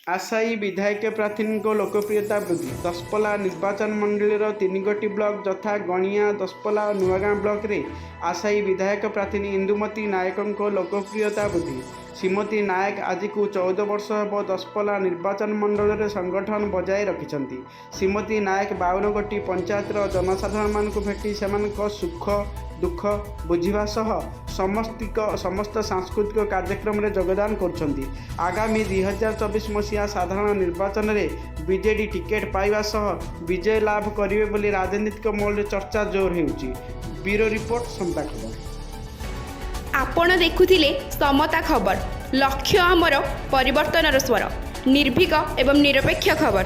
ଆଶାୟୀ ବିଧାୟକ ପ୍ରାର୍ଥୀଙ୍କ ଲୋକପ୍ରିୟତା ବୃଦ୍ଧି। ଦଶପଲ୍ଲା ନିର୍ବାଚନ ମଣ୍ଡଳୀର ତିନିଗୋଟି ବ୍ଲକ ଯଥା ଗଣିଆ, ଦଶପଲ୍ଲା ଓ ନୂଆଗାଁ ବ୍ଲକରେ ଆଶାୟୀ ବିଧାୟକ ପ୍ରାର୍ଥିନୀ ଇନ୍ଦୁମତୀ ନାୟକଙ୍କ ଲୋକପ୍ରିୟତା ବୃଦ୍ଧି। ଶ୍ରୀମତୀ ନାୟକ ଆଜିକୁ 14 ବର୍ଷ ହେବ ଦଶପଲ୍ଲା ନିର୍ବାଚନ ମଣ୍ଡଳୀରେ ସଂଗଠନ ବଜାୟ ରଖିଛନ୍ତି। ଶ୍ରୀମତୀ ନାୟକ 52 ଗୋଟି ପଞ୍ଚାୟତର ଜନସାଧାରଣମାନଙ୍କୁ ଭେଟି ସେମାନଙ୍କ ସୁଖ ଦୁଃଖ ବୁଝିବା ସହ ସମସ୍ତ ସାଂସ୍କୃତିକ କାର୍ଯ୍ୟକ୍ରମରେ ଯୋଗଦାନ କରୁଛନ୍ତି। ଆଗାମୀ 2024 ମସିହା ସାଧାରଣ ନିର୍ବାଚନରେ ବିଜେଡି ଟିକେଟ୍ ପାଇବା ସହ ବିଜୟ ଲାଭ କରିବେ ବୋଲି ରାଜନୈତିକ ମହଲରେ ଚର୍ଚ୍ଚା ଜୋର ହେଉଛି। ବ୍ୟୁରୋ ରିପୋର୍ଟ, ସମତା ଖବର। ଆପଣ ଦେଖୁଥିଲେ ସମତା ଖବର। ଲକ୍ଷ୍ୟ ଆମର ପରିବର୍ତ୍ତନର ସ୍ୱର, ନିର୍ଭୀକ ଏବଂ ନିରପେକ୍ଷ ଖବର।